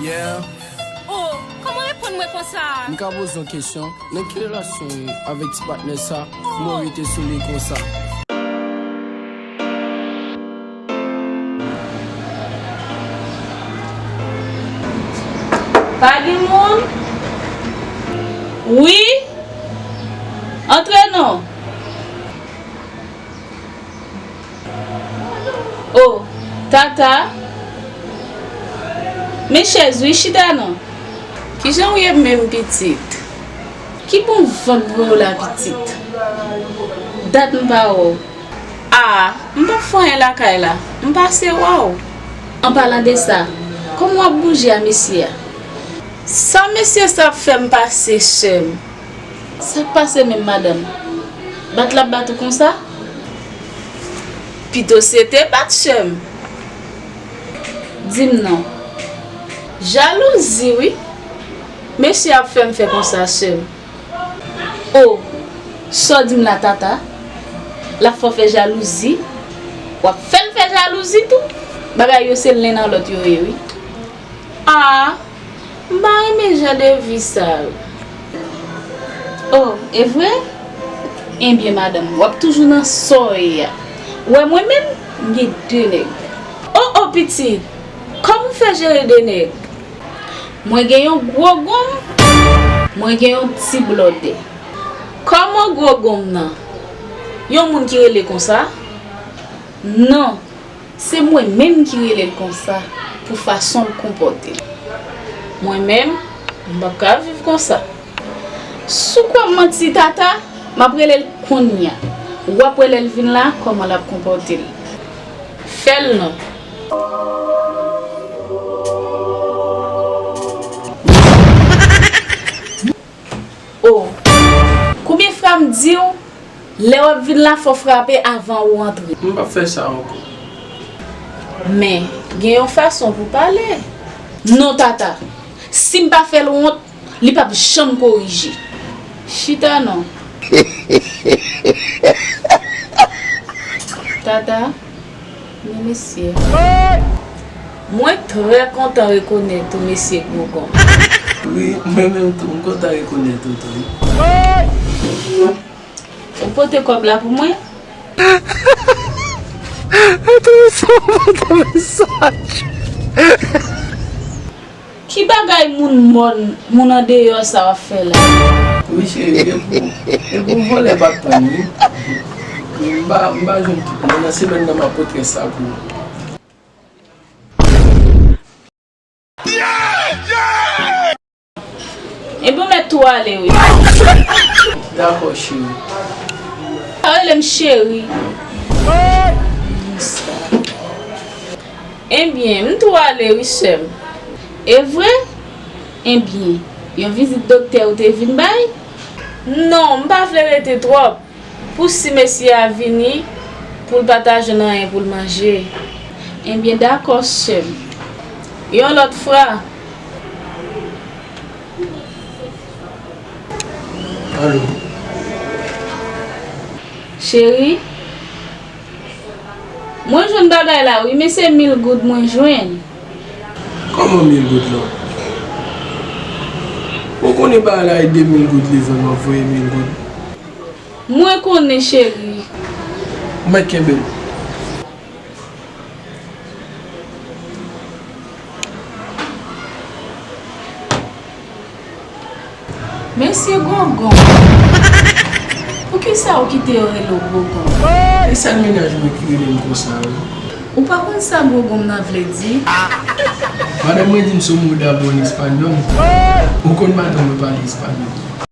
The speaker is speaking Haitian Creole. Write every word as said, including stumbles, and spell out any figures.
Yeah. Oh, kòman reponn mwen konsa? M ka poze yon kesyon? Nan ki relasyon w ye avèk ti patnè sa? Kòman w rete sou li konsa? Pa gen moun? Wi? Antre non. Oh, Tata. Men chèz wi, chita non. Kijan w ye menm pitit? Ki bon van k voye w la pitit? Dat m pa wè w. A, m p ap fè anyen lakay la. M pase wè w. An palan de sa, kòman w ap bouje a mesye a? Sa mesye sa ap fè m pase, sè m? Sa k pase menm, madanm? Bat l ap bat ou konsa? Pito se te bat, sè m. Di m non. Jalouzi, wi. Mesye ap fè m fè konsa, sè m. O, sa w di m la, Tata? L ap fè w fè jalouzi? W ap fè l fè jalouzi tou? Bagay yo se len nan lòt yo ye, wi. A, m pa renmen jan de vi sa yo. O, e vre? Ebyen, madanm, w ap toujou nan sa w ye a. Ou wè mwen menm, m gen de nèg. O, o, pitit, kòman w fè jere de nèg? Mwen gen yon gwo gonm, mwen gen yon ti blòdè. Kòman gwo gonm nan? Yon moun ki rele konsa? Non, se mwen menm ki rele l konsa pou fason l konpòte l. Mwen menm, m p ap ka viv konsa. Si w kwè m manti, Tata, m ap rele l kounye a. W ap wè lè l vin la, kòman l ap konpòte l. Fè l non. O, konbyen fwa m di w, lè w ap vin la, fò w frape avan ou antre? M p ap fè sa ankò. Men, gen yon fason pou pale. Non, Tata. Si m pa fè l wont, li p ap janm korije. Chita non. Tata, men mesye. Mwen trè kontan rekonèt ou, mesye Gwogonm. Wi, mwen menm tou, m kontan rekonèt ou tou, wi. Ou pote kòb la pou mwen? Ki bagay moun mòn, moun andeyò sa w ap fè la? Wi, cheri, e pou, e pou vòlè pa t pran, wi. M pa, m pa jwenn tout, men nan semèn nan, m ap pote rès sa pou ou. Ebyen, w mèt tou ale, wi. Dakò, cheri. Pa rele m cheri. Ebyen, m tou ale, wi, sè m. E vre? Ebyen, yon vizit doktè ou te vin bay? Non, m pa vle rete twòp. Pou si mesye a vini, pou l pa ta jwenn anyen pou l manje. Ebyen, dakò, sè m. Yon lòt fwa. Alo. Cheri, mwen jwenn bagay la, wi, men se mil goud mwen jwenn. Kòman mil goud lan? Ou konnen bagay la e de mil goud li vann, w ap voye mil goud. Mwen konnen, cheri. Ou mèt kenbe l. Mesye Gwogonm. Poukisa ou kite yo rele w Gwogonm? E sèl mennaj mwen ki rele m konsa, wi. Ou pa konn sa Gwogonm nan vle di? Madanm mwen di m se yon mudabon espanyòl. Ou konn madanm mwen pale espanyòl.